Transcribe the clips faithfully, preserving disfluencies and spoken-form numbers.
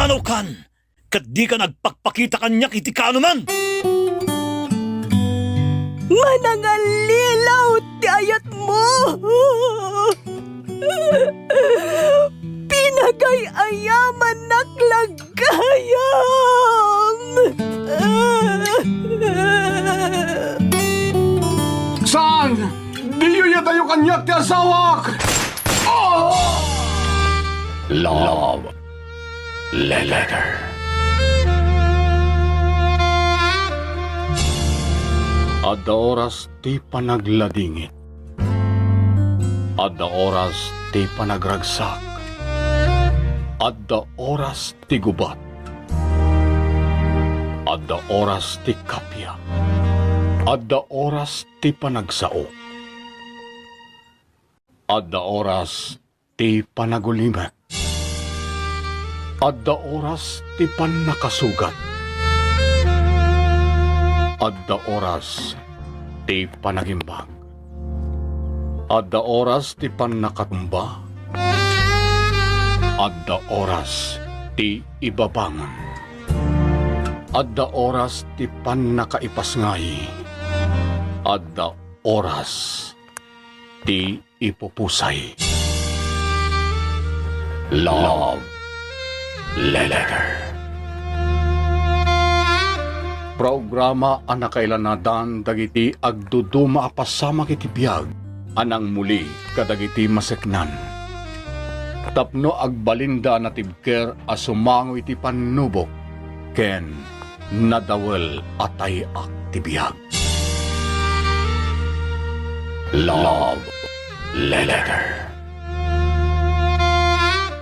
Ano kan? Ket dika nagpakpakita kaniak iti kaanoman! Manangallilaw ti ayatmo! Pinagay-ayamannak la gayam! Saan? Diyo iyadayo kaniak ti asawak! Oh! Love Letter. Adda oras ti panagladingit. Adda oras ti panagragsak. Adda oras ti gubat. Adda oras ti kappia. Adda oras ti panagsao. Adda oras ti panagulimek. Adda oras ti pannakasugat. Adda oras ti panagimbag. Adda oras ti pannakatumba. Adda oras ti ibabangon. Adda oras ti pannakaipasngay. Adda oras ti ipupusay. Love Letter. Programa a nakailanadan dagiti agduduma a pasamak iti biag a nangmuli kadagiti maseknan. Tapno agbalinda a natibker a sumango iti pannubok ken nadawel a tay-ak ti biag. Love Letter.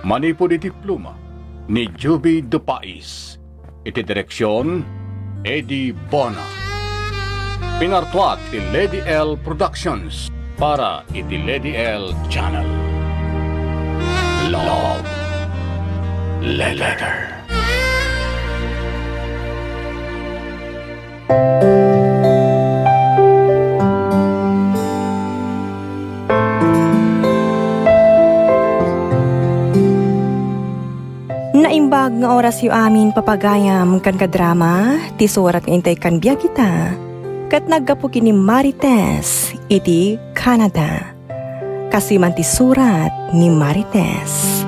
Manipud iti pluma ni Juby Dupais, iti direksion, Eddie Bona. Pinartuat ti Lady L Productions para iti Lady L Channel. Love Letter. Naimbag nga orasyo amin, papagayam, ken kadrama, ti surat nga intay kan biag ita, ket naggapu ken ni Marites iti Canada. Kastoy man ti surat ni Marites.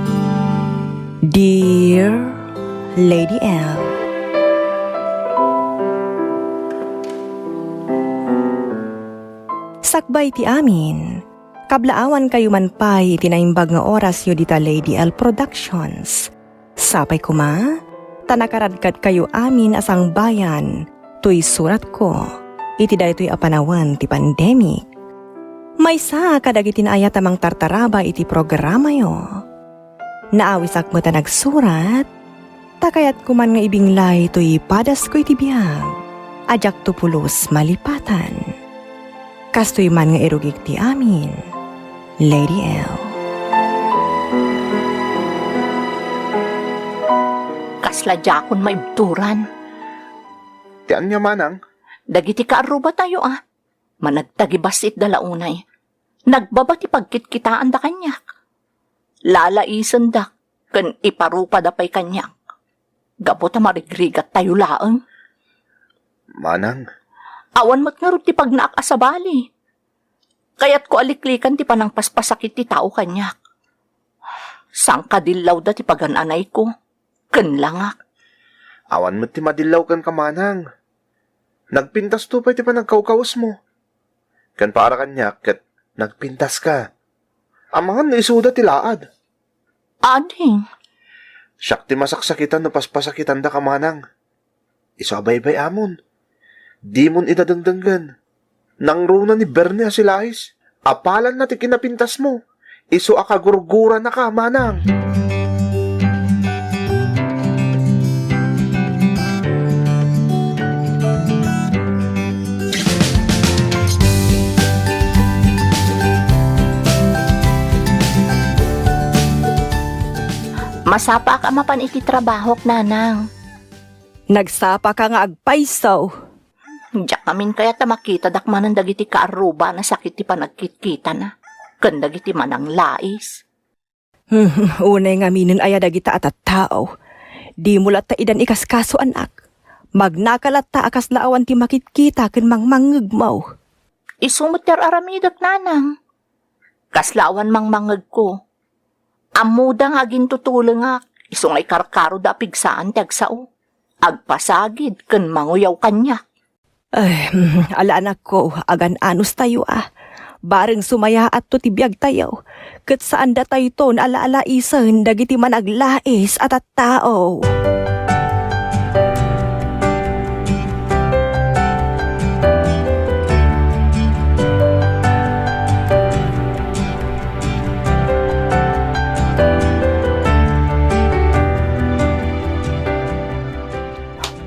Dear Lady L, sakbay ti amin, kablaawankayo man pay iti naimbag nga orasyo dita Lady L Productions. Sapay koma ta nakaradkadkayo amin a sangbayan toy suratko iti daytoy a panawen ti pandemic. Maysa kadagiti naayat a mangtartaraba iti programayo. Naawisak met a nagsurat, ta kayatko man nga ibinglay toy padasko iti biag a diakto pulos malipatan. Kastoy man nga irugik ti amin, Lady L. Kasla diakon maibturan. Ti ania manang? Dagiti kaarrubatayo a managtagibassit da la unay. Nagbaba ti pagkitkitaanda kaniak. Lalaisendak ken iparupada pay kaniak gapu ta marigrigattayo laeng. Manang. Awan met ngarud ti pagnaak a sabali. Kayatko a liklikan ti panangpaspasakit ti tao kaniak. Sangkadillawda ti pagan-anayko ken langak. Awan met ti madillaw kenka, manang. Nagpintasto pay ti panagkawkawesmo. Ken para kaniak ket nagpintaska. Amangan no isuda ti laad. Ading. Siak ti masaksakitan no paspasakitandaka, manang. Isu a baybay-amon. Dimon ida dengdenggen. Nangruna ni Bernie a silais. Apalanna ti kinapintasmo. Isu a kagurguranaka, manang. Masapaak a mapan iti trabahok, nanang. Nagsapaka nga agpayso. Diak ngamin kayat a makitadak manen dagiti kaarruba a nasakit ti panagkitkitana ken dagiti mananglais. Hmm, unay ngaminen aya dagita a tattao. Dimo latta idan ikaskaso, anak. Magnaka latta a kasla awan ti makitkita ken mangmangngegmo. Isu met ti ar-aramidek, nanang. Kasla awan mangmangngegko. Ammoda nga agintutulengak, isu nga ikarkaroda a pigsaan ti agsao. Agpasagid ken manguyaw kaniak. Ay, mm, ala anakko, agan-anos tayo a. Bareng sumayaatto ti biag tayo, ket saan datayton a laalaisen dagiti managlais a tattao.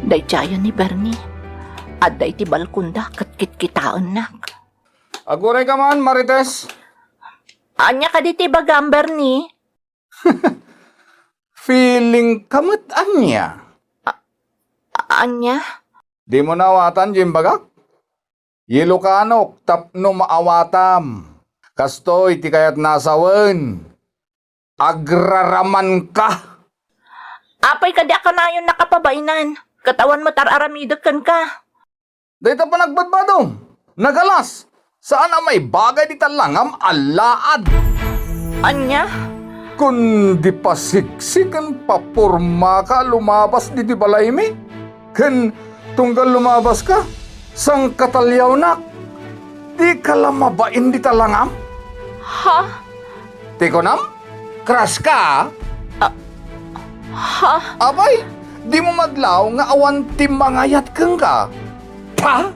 Daydiayen ni Bernie. Adda iti balkonda ket kitkitaennak. Aguray ka man, Marites. Ania kadi ti bagam, Bernie? Feeling ka met ania? A-, ania? Dimo naawatan diay imbagak? Yelokanok tapno maawatam. Kastoy ti kayatna a sawen. Agraramanka. Apay kadi a kanayonnaka pabainan, ket awan met ar-aramidek kenka? Dayta panagbadbadom, nagalas, saan a maibagay dita langam a laad. Ania? Kundi pasiksi ken papormaka a lumabas ditoy balaymi. Ken tunggal lumabaska, sangkataliawnak. Dika la mabain dita langam? Ha? Ti kunam? Crush ka? Ah, ha? Apay, dimo madlaw nga awan ti mangayat kenka? Pa?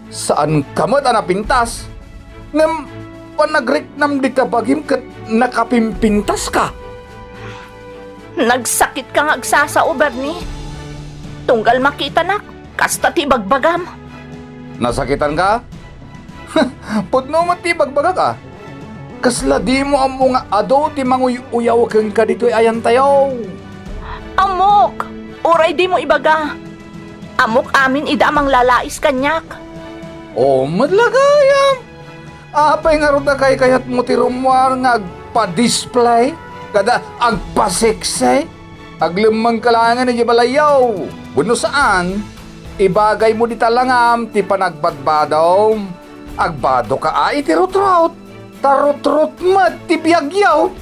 Saan ka met a napintas? Ngem panagriknam dita bagim ket nakapimpintas ka? Nagsakit ka nga agsasao, Bernie. Tunggal makitanak, kasta ti ibagbagam. Nasakitan ka? Pudno met ti ibagbagak a. Kasla dimo ammo nga adu ti manguy-uyaw kenka ditoy ayantayo? Ammok! Uray dimo ibaga. Ammok amin ida a manglalais kaniak. O, met la gayam. Apay ngarud a kaykayatmo ti rummuar nga agpa-display kada agpa-sexy? Aglemmengka laengen idiay balayyo. Wenno saan, ibagaymo dita langam ti panagbadbadom. Agbadoka a iti rutrot, ta rutrot met ti biagyo.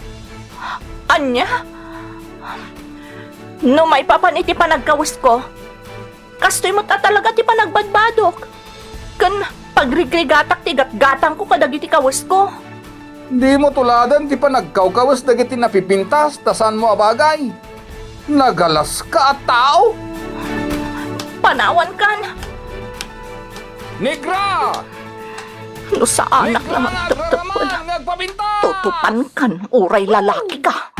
Ania? No maipapan iti panagkawesko, kastoy met a talaga ti panagbadbadok. Ken pagrigrigatak ti gatgatangko kadagiti kawesko. Dimo tuladen ti panagkawkawes dagiti napipintas ta saanmo a bagay. Nagalaska a tao! Panawankan! Negra! No saanak la nga agtepteped, tutupankan uray lalaki ka.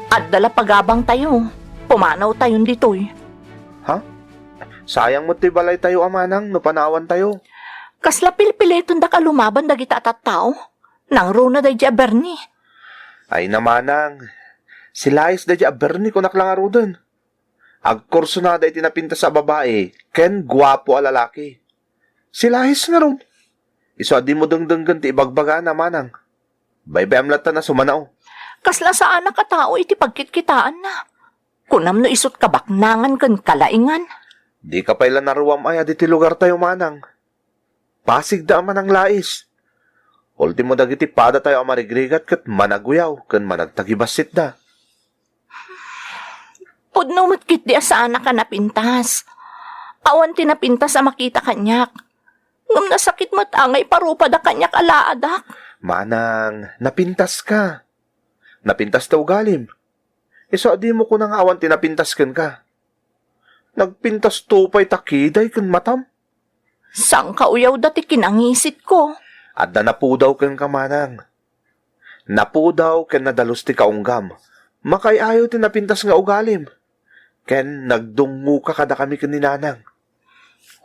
Adda la pagabangtayo. Pumanawtayon ditoy. Ha? Sayang met ti balaytayo a manang no panawantayo. Kasla pilpilitondak a lumaban dagita a tattao? Nangruna daydi a Bernie. Ay na manang, si Lais daydi a Bernie kunak la ngaruden. Agkursunada iti napintas a babai ken guapo a lalaki. Si Lais ngarud. Isu a dimo dengdenggen ti ibagbagana, manang. Baybay-am latta a sumanao. Kasla saanak a tao iti pagkitkitaanna. Kunam no isut' kabaknangan ken kalaingan? Dika pay la naruam aya ditoy lugartayo, manang. Pasigda a mananglais. Ultimo dagiti padatayo a marigrigat ket managuyaw ken managtagibassitda. Pudno met ketdi a saanak a napintas. Awan ti napintas a makita kaniak. Ngem nasakit met a nga iparupada kaniak a laadak. Manang, napintaska. Napintas ta ugalim. Isu a dimo kuna nga awan ti napintas kenka. Nagpintasto pay ta kiday ken matam. Sangkauyawda ti kinangisitko. Adda napudaw kenka, manang. Napudaw ken nadalus ti kaunggam. Makaay-ayo ti napintas nga ugalim. Ken nagdungngoka kadakami ken ni nanang.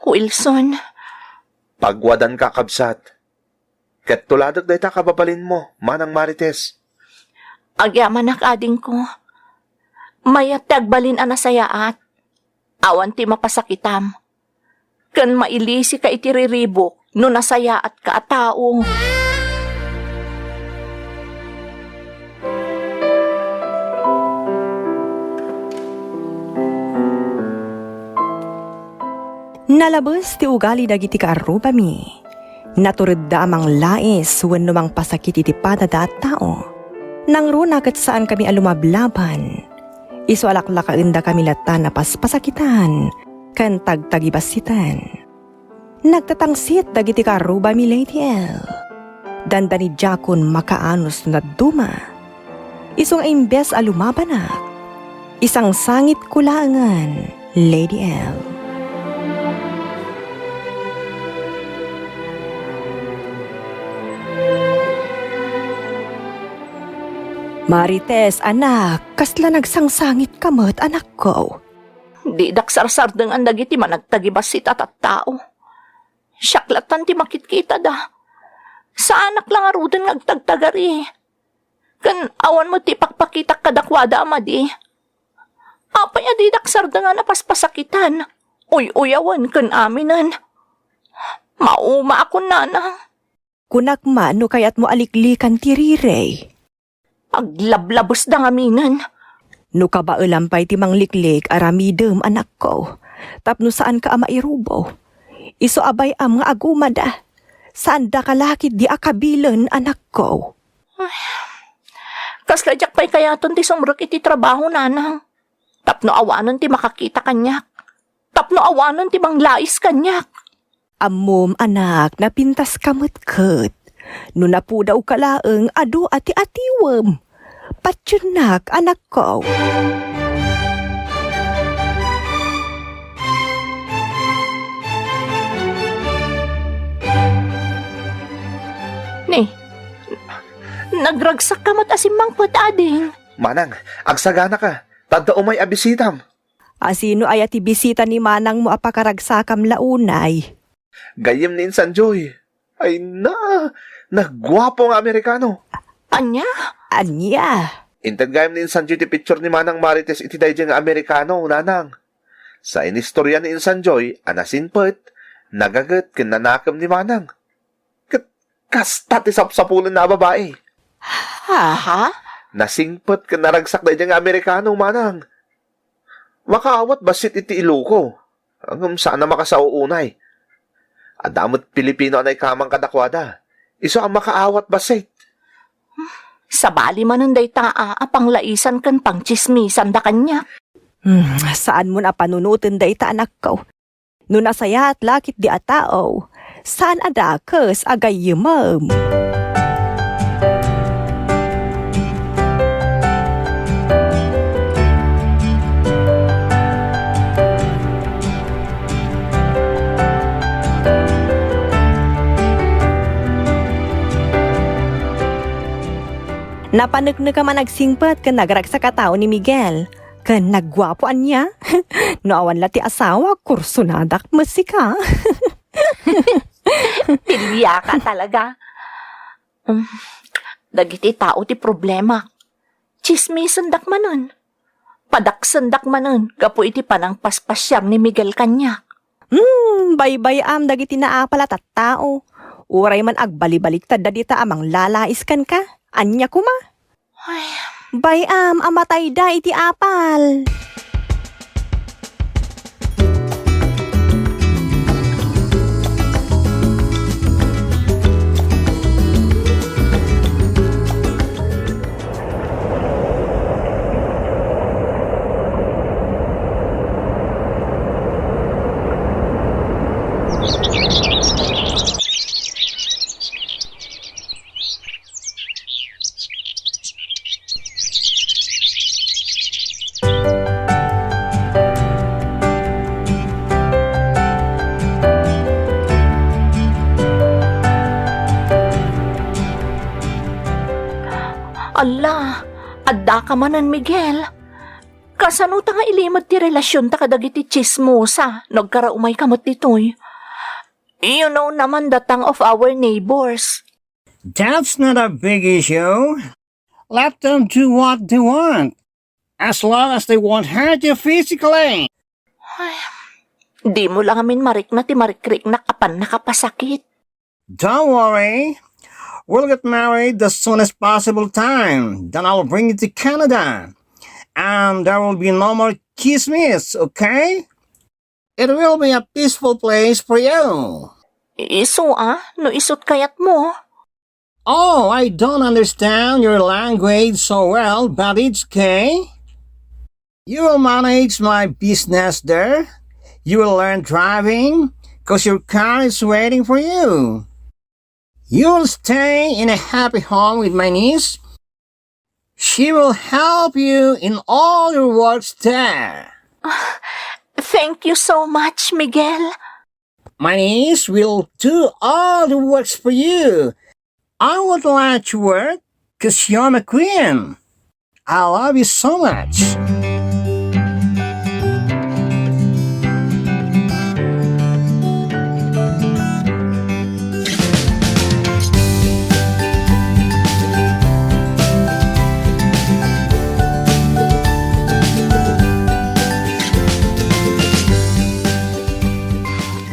Wilson. Pagwadanka, kabsat. Ket tuladek dayta kababalinmo, manang Marites. Agyamanak, adingko. Mayat ti agbalin a nasayaat. Awan ti mapasakitam. Ken mailisika iti riribuk no nasayaatka a tao. Nalabes ti ugali dagiti kaarrubami. Naturedda a manglais wenno mangpasakit iti padada a tao. Nangruna ket saankami a lumablaban. Isu a laklakaendakami latta a napaspasakitan ken tagtagibassitan. Nagtatangsit dagiti kaarrubami, Lady L. Dandani diakon makaanus no dadduma. Isu nga imbes a lumabanak, isangsangitko laengen, Lady L. Marites, anak, kasla nagsangsangitka met, anakko. Didak sarsardengan dagiti managtagibassit a tattao. Siak lattan ti makitkitada. Saanak la ngaruden nga agtagtagari. Ken awan met ti ipakpakitak kadakuada a madi. Apay a didak sardengan a paspasakitan, uy-uyawen ken aminen? Maumaakon, nanang. Kunak man no kayatmo a liklikan ti rirey. Aglablabesda ngaminen. No kabaelam pay ti mangliklik, aramidem, anakko, tapno saanka a mairubo. Isu a bay-am nga agumada. Saandaka la ketdi a kabilen, anakko. Ay, kasla diak pay kayaten ti sumrek iti trabaho, nanang. Tapno awanen ti makakita kaniak. Tapno awanen ti manglais kaniak. Ammom, anak, napintaska met ket. No napudawka laeng, adu a ti atiwem. Patiennak, anakko. Ni, nagragsakka met a simmangpet, ading. Manang, agsaganaka. Ta adda umay a bisitam. A sino aya ti bisita ni manangmo a pakaragsakam la unay? Gayyem ni Insan Joy. Ay na, naguapo nga Amerikano. Ania? Ania? Inted gayam ni Insan Joy ti picture ni Manang Marites iti daydiay nga Amerikano, nanang. Sa inistorya ni Insan Joy a nasingpet, nagaget ken nanakem ni Manang. Ket kasta ti sapsapulenna a babai. Ha? Nasingpet ken naragsak daydiay nga Amerikano, manang. Makaawat bassit iti Iloko. Ngem saan a makasao unay. Adda met Pilipino a naikamang kadakuada. Isu a makaawat bassit. Sabali manen dayta a, a panglaisan ken pangtsismisanda kaniak. Hmm, saanmon a panunoten dayta, anakko. No nasayaat la ketdi a tao, saan a dakes a gayyemem. Napaneknekam a nagsingpet ken nagragsak a tao ni Miguel. Ken naguapo ania? No awan la ti asawa, kursonadak met sika. Piliaka talaga. Um, dagiti tao ti problema. Tsismisendak manen. Padaksendak manen gapu iti panangpaspasiar ni Miguel kaniak. Hmm, baybay-am dagiti naapal a tattao. Uray man agbalibaliktadda dita a manglalais kenka. Ania koma? Ay, bay-am a matayda iti apal. Alla, addaka manen, Miguel. Kasano ta nga ilimed ti relasionta kadagiti tsismosa no agkaraumayka met ditoy? You know naman the tongue of our neighbors. That's not a big issue. Let them do what they want. As long as they won't hurt you physically. Ay, dimo la ngamin marikna ti marikriknak a pannakapasakit. Don't worry. We'll get married the soonest possible time. Then I'll bring you to Canada. And there will be no more chismis, okay? It will be a peaceful place for you. Isu a, no isut kayatmo. Oh, I don't understand your language so well, but it's okay. You will manage my business there. You will learn driving, 'cause your car is waiting for you. You will stay in a happy home with my niece. She will help you in all your works there. Thank you so much, Miguel. My niece will do all the works for you. I won't let you work, 'cause you're my queen. I love you so much.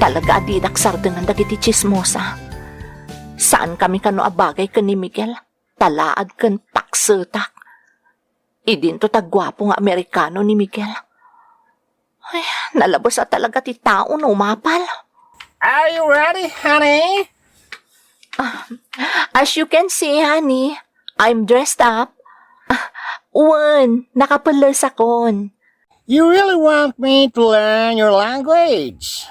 Talaga a didak sardengan dagiti chismosa. Saankami kano a bagay ken ni Miguel. Talaad ken taksetak. Idinto ta guapo nga Amerikano ni Miguel. Ay, nalabes a talaga ti tao no umapal. Are you ready, honey? Ah, as you can see, honey, I'm dressed up. Ah, wen, nakapellesakon. You really want me to learn your language?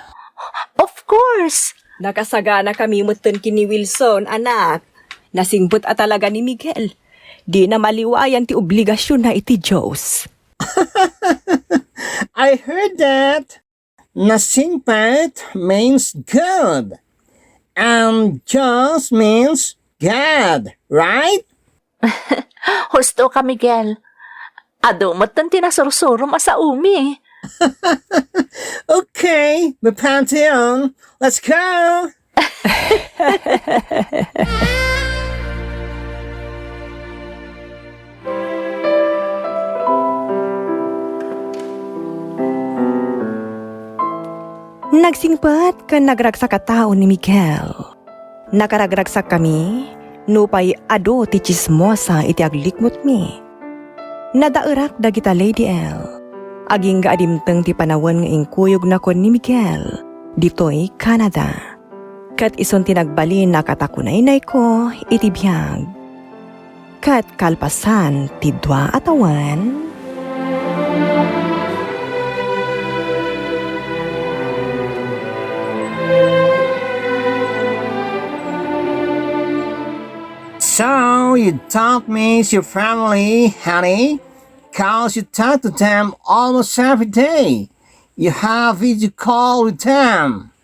Of course! Nakasaganakami metten ken ni Wilson, anak. Nasingpet a talaga ni Miguel. Dina maliwayan ti obligasionna iti Dios. I heard that. Nasingpet means good. And Dios means God, right? Husto ka, Miguel. Adu metten ti nasursurom a saomi. Okay, the Pantheon. Let's go! Nagsingpet ken nagragsak a tao ni Miguel. Nakaragraksakkami, nupay adu ti tsismosa iti aglikmutmi. Nadaerak dagita Lady L. Agingga a dimteng ti panawen nga inkuyogna ken ni Miguel ditoy Canada. Ket isun ti nagbalin a katakunaynayko iti biag. Ket kalpasan ti dua a tawen, So, you don't miss your family, honey? 'Cause you talk to them almost every day. You have video call with them.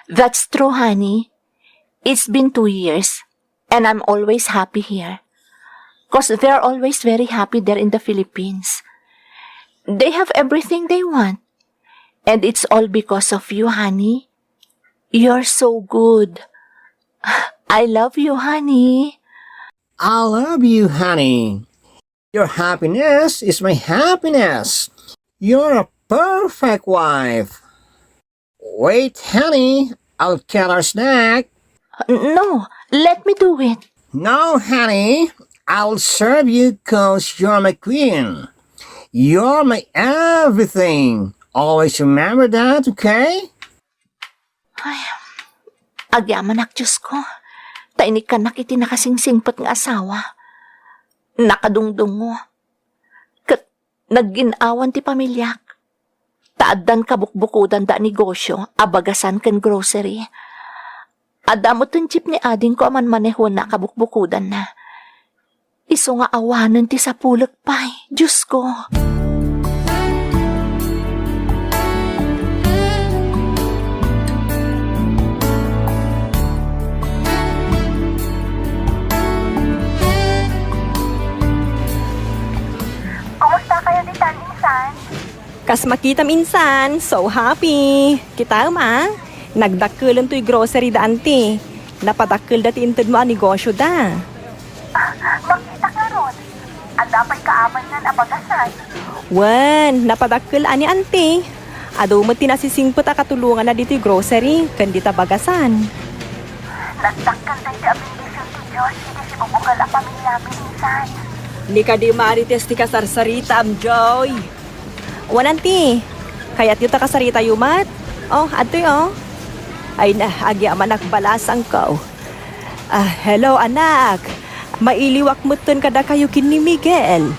That's true, honey. It's been two years, and I'm always happy here. 'Cause they're always very happy there in the Philippines. They have everything they want. And it's all because of you, honey. You're so good. I love you, honey. I love you, honey. Your happiness is my happiness. You're a perfect wife. Wait, honey, I'll get our snack. No, let me do it. No, honey, I'll serve you 'cause you're my queen. You're my everything. Always remember that, okay? Ay, agyamanak, Diyos ko. Ta inikkannak iti nakasingsingpet nga asawa. Nakadungdungo. Ket naggin-awan ti pamiliak. Ta addan kabukbukudanda a negosio a bagasan ken grocery. Adda met ti jeep ni adingko a manmanehoenna a kabukbukodanna. Isu nga awanen ti sapulek pay, Diosko. Kumusta kayo ditan, insan? Kas makitam, insan, so happy. Kitaem a, nagdakkelen toy grocery da anti. Napadakkelda ti intedmo a negosio da. Ah, makita ngarud. Adda pay kaamanna Nabagasan. Wen, napadakkel a ni Auntie. Adu met ti nasisingpet a katulonganna ditoy grocery ken dita bagasan. Nagdakkel daytoy a bendision ti Dios iti sibubukel a pamiliami, insan. Ni kadi Marites ti kasarsaritam, Joy. Wen, Auntie, kayatyo ta kasaritayo met? Oh, adtoy, oh. Ay na, agyamanak balasangko. Ah, hello, anak. Mailiwak metten kadakayo ken ni Miguel.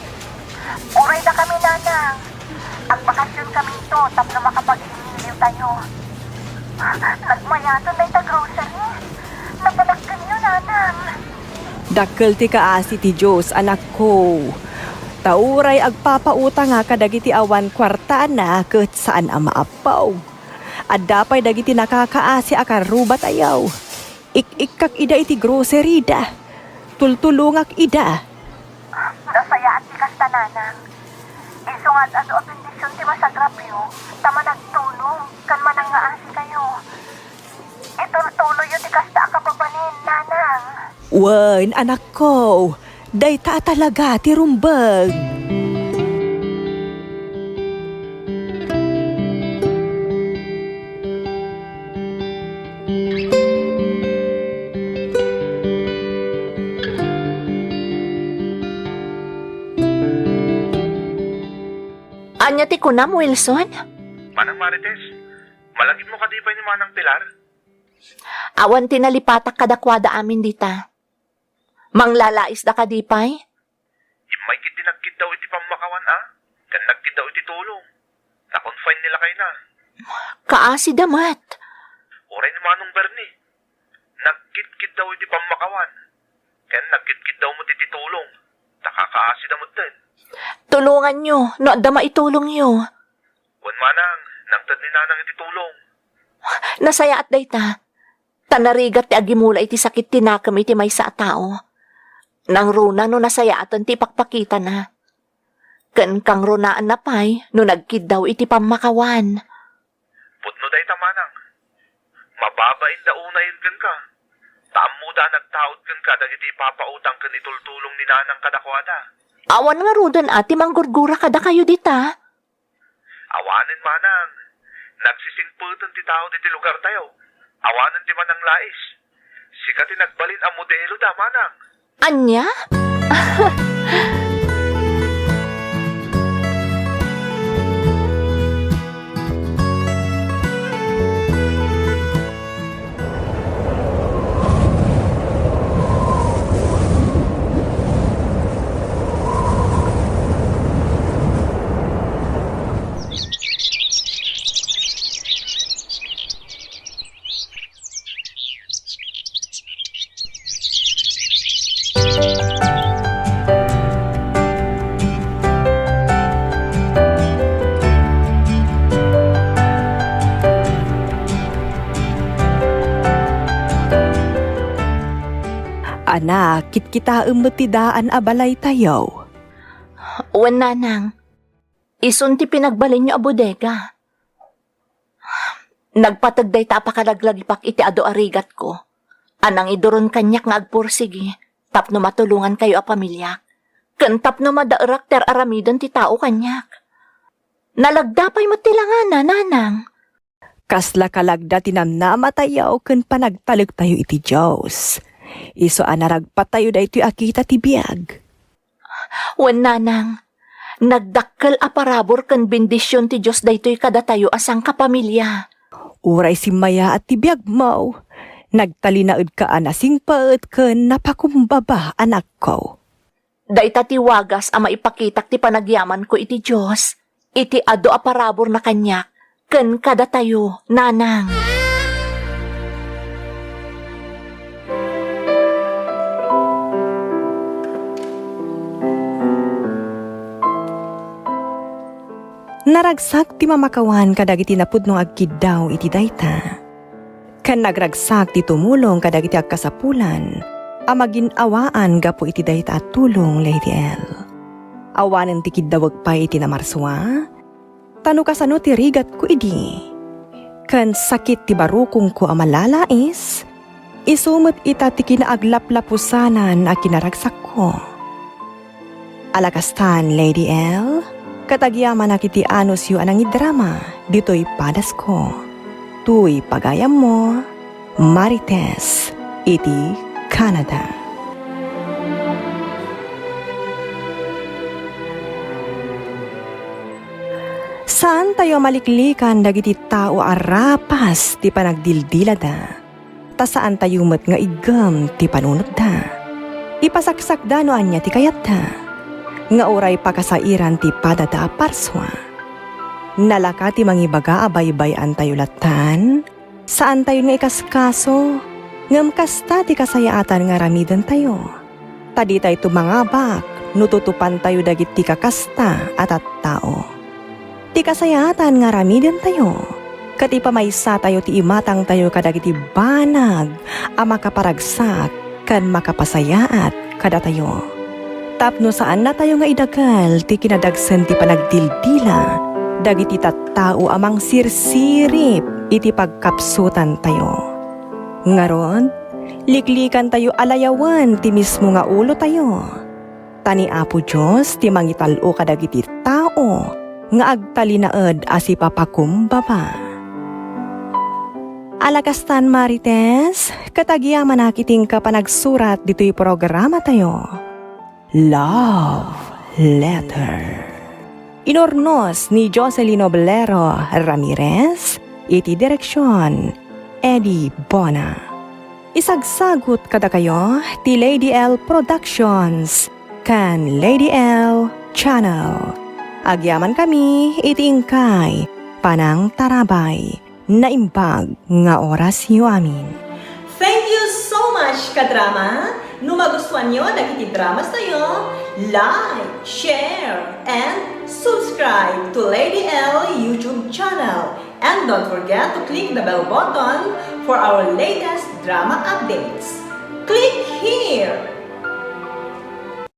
Uray dakami, nanang. Agbakasion kaminto tapno makapag-immiliw tayo. Nagmayaten dayta grocery. Napadakkelyo, nanang. Dakkel ti kaasi ti Dios, anakko. Ta uray agpapautanga kadagiti awan kuartana ket saan a maappog. Adda pay dagiti nakakaasi a karrubatayo. Ik-ikkak ida iti grocery da. Tultulongak ida. Nasayaat ti kasta, nanang. Isu nga ad-adu a bendision ti masagrapyo, ta managtulong, ken manangngaasikayo. Itultuloyyo ti kasta a kababalin, nanang. Wen, anakko, dayta a talaga ti rumbeng. Ania ti kunam, Wilson? Manang Marites, malagipmo kadi pay ni Manang Pilar? Awan ti nalipatak kadakuada amin dita. Manglalaisda kadi pay? Immay ketdi nagkiddaw iti pammakawan a, ken nagkiddaw iti tulong. Na-confine ni lakayna. Kaasida met. Uray ni Manong Bernie. Nagkidkiddaw iti pammakawan. Ken nagkidkiddaw met iti tulong. Ta kakaasida metten. Tulonganyo no adda maitulongyo. Wen manang, nangted ni nanang iti tulong. Nasayaat dayta. Ta narigat ti agimula iti sakit ti nakem iti maysa a tao. Nangruna no nasayaaten ti ipakpakitana. Ken kangrunaanna pay no nagkiddaw iti pammakawan. Pudno dayta manang. Mababain da unay kenka. Ta ammoda a nagtaud kenka dagiti ipapautang ken itultulong ni nanang kadakuada. Awan ngaruden a ti manggurgura kadakayo dita? Awanen manang. Nagsisingpeten ti tao diti lugartayo. Awanen ti mananglais. Sika ti nagbalin a modelo da, manang. Ania? Anak, kitkitaem met ti daan a balaytayo. Wen, nanang. Isun ti pinagbalinyo a bodega. Nagpateg dayta a pakalaglagipak iti adu a rigatko a nangiduron kaniak nga agpursigi tapno matulongankayo a pamiliak, ken tapno madaerak ti ar-aramiden ti tao kaniak. Nalagda pay met ti langana, nanang. Kasla kalagda ti namnamatayo ken panagtalektayo iti Dios. Isu a naragpatayo daytoy a kita ti biag. Wen, nanang, nagdakkel a parabur ken bendision ti Dios daytoy kadatayo a sangkapamilia. Uray simmayaat ti biagmo, nagtalinaedka a nasingpet ken napakumbaba, anakko. Dayta ti wagas a maipakitak ti panagyamanko iti Dios iti adu a paraburna kaniak ken kadatayo, nanang. Naragsak ti mamakawan kadagiti napudno nga agkiddaw iti dayta. Ken nagragsak ti tumulong kadagiti agkasapulan a magin-awaan gapu iti dayta a tulong, Lady L. Awanen ti kiddawek pay iti namarsua, ta no kasano ti rigatko idi, ken sakit ti barukongko a malalais, isu met ita ti kinaaglaplapusanan a kinaragsakko. Alakastan, Lady L, ket agyamanak iti anusyo a nangidrama ditoy padasko. Toy pagayammo, Marites iti Canada. Saantayo a maliklikan dagiti tao a rapas ti panagdildilada, ta saantayo met nga iggem ti panunotda. Ipasaksakda no ania ti kayatda, nga uray pakasairan ti padada a parsua. Nalaka ti mangibaga a baybay-antayo lattan, saantayon nga ikaskaso, ngem kasta ti kasayaatan nga aramidentayo. Ta ditayto mangabak no tutupantayo dagiti kakasta a tattao. Ti kasayaatan nga aramidentayo, ket ipamaysatayo ti imatangtayo kadagiti banag a makaparagsak ken makapasayaat kadatayo. Tapno saannatayo nga idakel ti kinadagsen ti panagdildila dagiti tattao a mangsirsirip iti pagkapsutantayo. Ngarud, liklikantayo a layawen ti mismo nga ulotayo. Ta ni Apo Dios ti mangital-o kadagiti tao nga agtalinaed a sipapakumbaba. Alakastan, Marites, ket agyamanak iti inka panagsurat ditoy programatayo. Love Letter. Inurnos ni Jocelyn Oblero Ramirez, iti direksion, Eddie Bona. Isagsagut kadakayo ti Lady L Productions ken Lady L Channel. Agyamankami iti inkay panangtarabay. Naimbag nga orasyo amin. Thank you so much, kadrama! No magustuanyo dagiti dramas tayo, like, share, and subscribe to Lady L YouTube channel. And don't forget to click the bell button for our latest drama updates. Click here!